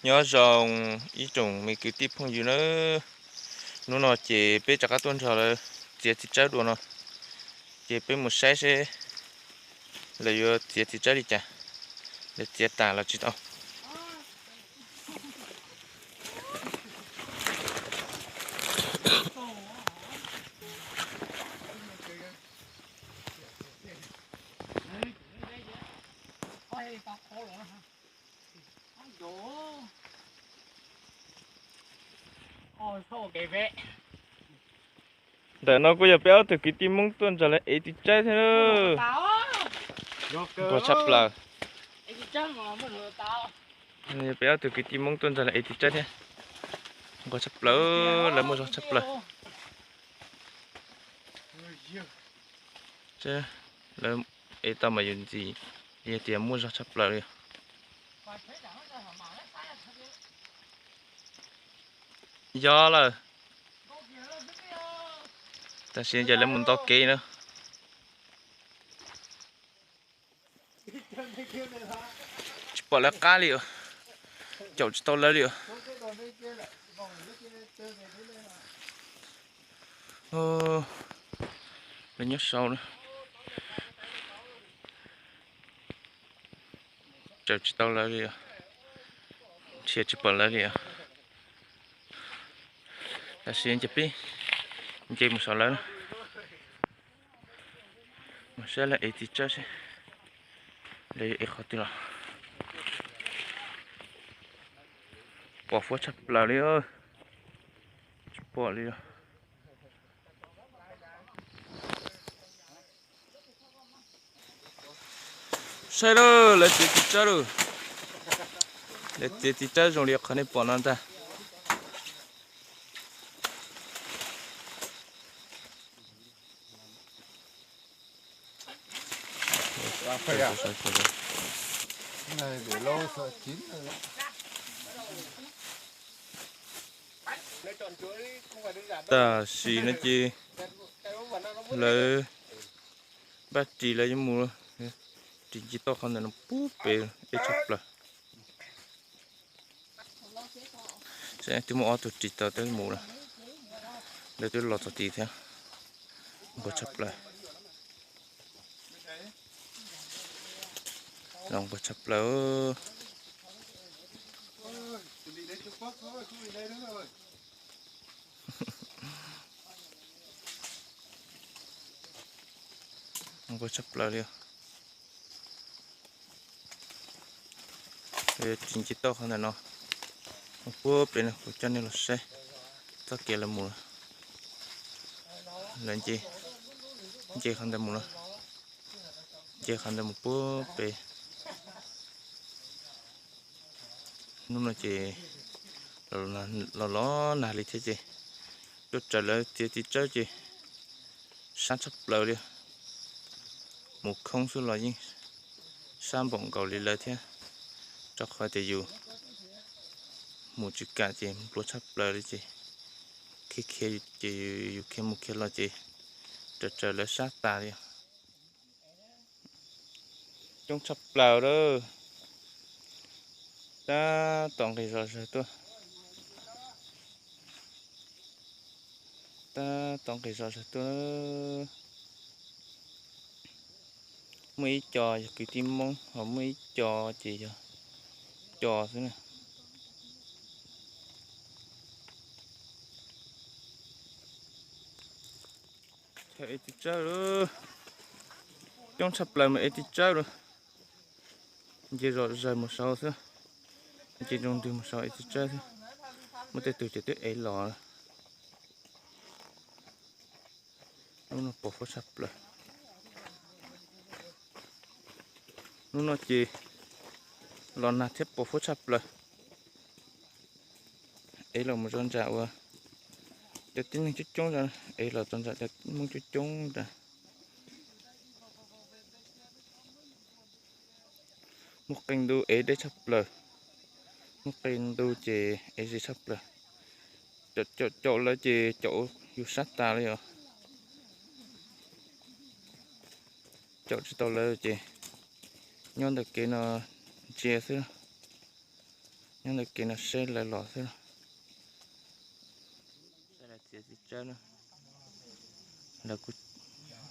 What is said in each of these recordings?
Nyob zoo ib tsoom me kwv tij phooj ywg nawb. Hnub no ces peb rov qab tuaj nrog lawv txiav txiv tsawb dua no, ces peb mus saib seb lawv yuav txiav txiv tsawb li cas, lawv txiav tas los tsis tau. Ntawm no kuj yog peb ob tug kwv tij Hmoob tuaj nrog lawv ev txiv tsawb thiab. Nquag tshaj plaws. Peb ob tug kwv tij Hmoob tuaj nrog lawv ev txiv tsawb thiab. Nquag tshaj plaws, lawv muaj zog tshaj plaws. Lawv ev tau mas yus ntxim, yog tias muaj zog tshaj plaws li. Yog lawm. Tam sim no ces lawv mus nto kev na. Tsis pom lawv qab li os. Caum tsis tau lawv li os. Lawv nyob sau na. Caum tsis tau lawv li os. Nrhiav tsis pom lawv li os. Tam sim no ces peb nce mus saum lawv na. Mus saib lawv ev txiv tsawb seb lawv yuav ev qhov twg los. Pos huab tshaj plaws li. Tsis pom li os. Saib lawm, lawv txiav txiv tsawb lawm. Lawv txiav txiv tsawb zoo li qhov nej pom no ntag. Tam sim no ces lawv npaj ris lawv yuav mus, ris nce toj qhov ntawm no pub pem eb tshaj plaws. Twb muaj ob tug ris tau twb mus lawm, lawv twb los txog tid thiab. Nquag tshaj plaws. Los nquag tshaj plaws. Nquag tshaj plaws li. Ris nce toj qhov ntawm no, puag pem no kuv coj nej los saib txoj kev lawv mus. Lawv nce, nce qhov ntawd mus na, nce qhov ntawd mus puag pem. Hnub no ces los los nag li thiab ces tuaj raws lawv txiav txiv tsawb ces sab tshaj plaws li. Mus khoob xwb los yeej sab npaum nkaus li lawv thiab, rau qhov tias yus mus tsis kam ces nplua tshaj plaws li ces khiav khiav ces yus khiav mus khiav los ces raws raws lawv sab tas li. Coob tshaj plaws lawm. Tab tom nqis zom zaws tuaj. Tab tom nqis zom zaws tuaj. Muaj ib co yog kwv tij Hmoob, ho muaj ib co ces yog co xwb na. Ev txiv tsawb, coob tshaj plaws mas ev txiv tsawb lawm. Nce zom zaws mus saud xwb, nce nroo ntws mus saud ev txiv tsawb xwb. Muaj tej tug ces twb ev los. Hnub no pos huab tshaj plaws. Hnub no ces los nag thiab pos huab tshaj plaws. Ev los mus rau nram uas cov tib neeg coob coob, ev los rau nram cov Hmoob coob coob nram. Muaj qee ntu ev deb tshaj plaws, muaj qee ntu ces ev ze tshaj plaws. Caum caum lawv ces caum yus sab tas li os. Caum tsis tau lawv ces nyob ntawm kev no ntsia xwb. Nyob ntawm kev no seb lawv los xwb. Lawv kuj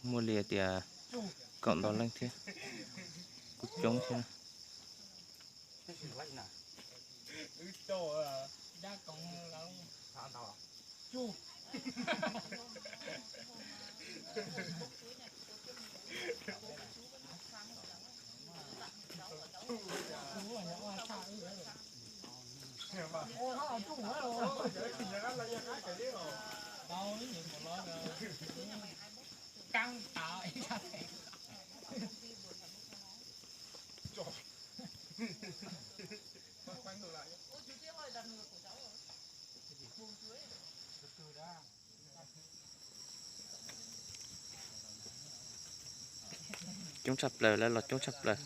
muaj li tias kaum ntau leej thiab, kuj coob thiab. Coob tshaj plaws, lawv los coob tshaj plaws.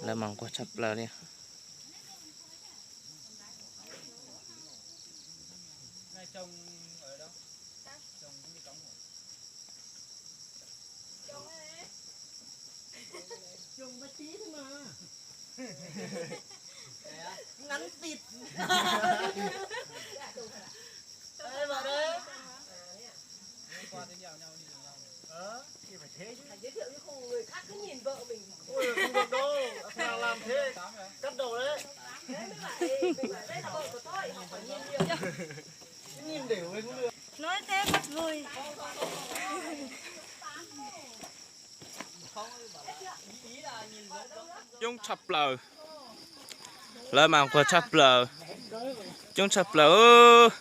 Lawv mas nquag tshaj plaws li. Ngắn tịt. Ê, vào đây. Ờ, thì phải thế chứ. Phải giới thiệu cho khùng người khác cứ nhìn vợ mình. Ôi, không được đâu. Thằng nào làm thế, cắt đầu đấy. Đấy, mới bảo, ê, mình bảo đây là vợ của tôi, họ phải nhìn nhiều. Nhìn đều lên cũng được. Nói thế mất vui. Coob tshaj plaws. Lawv mas nquag tshaj plaws. Coob tshaj plaws.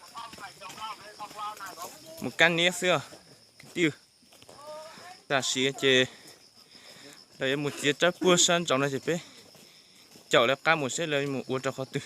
Mus kab niab xwb os kwv tij. Tam sim ces lawv yuav mus txiav tsawb puag sab ntsaum no ces peb caum lawv qab mus seb lawv mus ua rau qhov twg.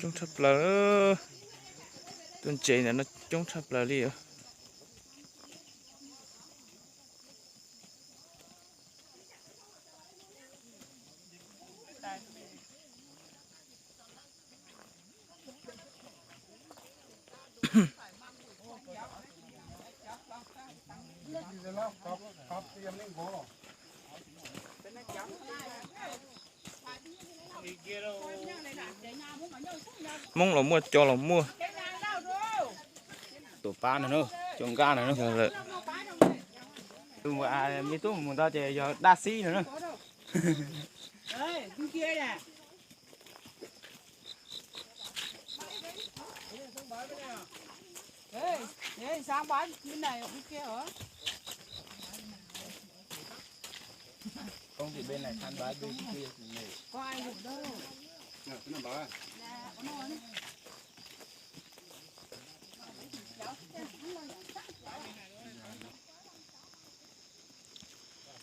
Coob tshaj plaws. Tuaj ntses ntawm no coob tshaj plaws li os. Hmoob los muaj, cov los muaj. Tus pab no, cov nkaj no. Yog lawm. Me tub mus tau ces yog daj xib no na.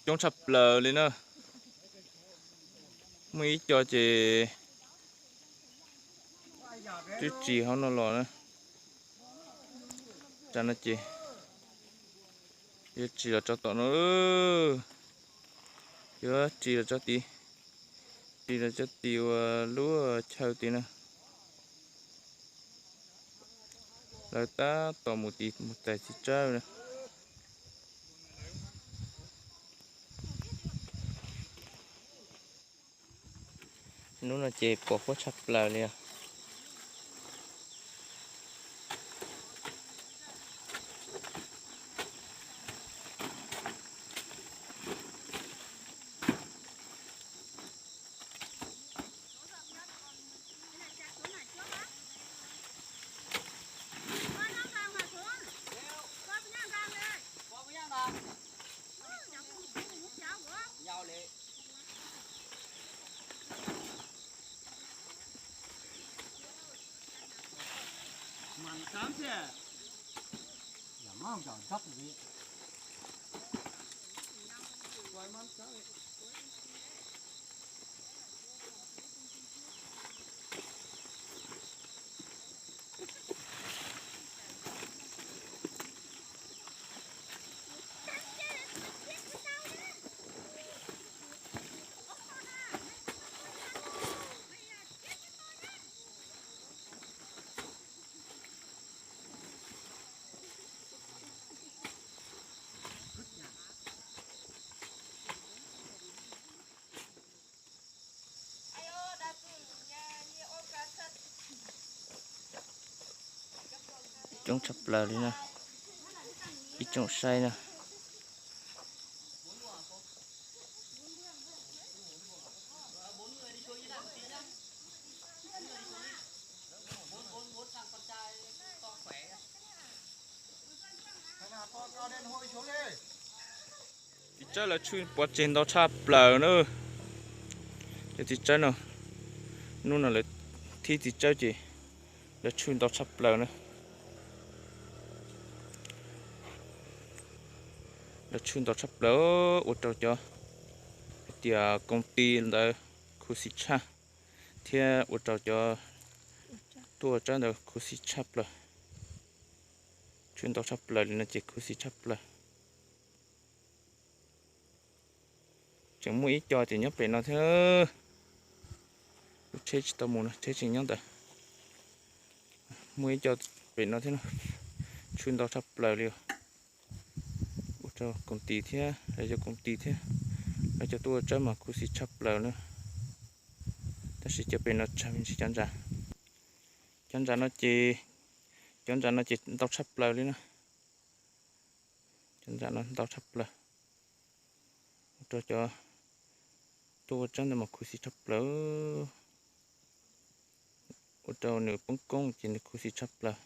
Coob tshaj plaws li na. Muaj ib co ces twb ris hauv no los na. Tsam no ces yuav ris los tso tom no. Yuav ris los tso tid, ris los tso tid uas lub chaw tid na. Lawv tab tom mus tid mus tais txiv tsawb na. Hnub no ces pos huab tshaj plaws li os. Ib coob tshaj plaws li na, ib coob saib na. Txiv tsawb lawv tshu pov tseg ntau tshaj plaws na. Cov txiv tsawb no, hnub no lawv thib txiv tsawb ces lawv tshu ntau tshaj plaws na. Lawv tshu ntau tshaj plaws ua rau cov hais tias koom ti ntawd khuv xim tshaj, thiab ua rau cov tuaj ua tsawb ntawd khuv xim tshaj plaws. Tshu ntau tshaj plaws li no ces khuv xim tshaj plaws. Tseem muaj ib co ces nyob pem no thiab. Kuv tsheb tsis tau mus no, tsheb tseem nyob ntawd. Muaj ib co pem no thiab, tshu ntau tshaj plaws li. Ua rau koom ti thiab, lawv cov koom ti thiab lawv cov tuaj ua tsawb mas khuv xim tshaj plaws na. Tab sis cov pem no tsawg me ntsis cov ntsa. Cov ntsa no ces, cov ntsa no ces ntau tshaj plaws li na. Cov ntsa no ntau tshaj plaws. Ua rau cov tuaj ua tsawb ntawd mas khuv xim tshaj plaws. Ua rau nws poob koob ces nws khuv xim tshaj plaws.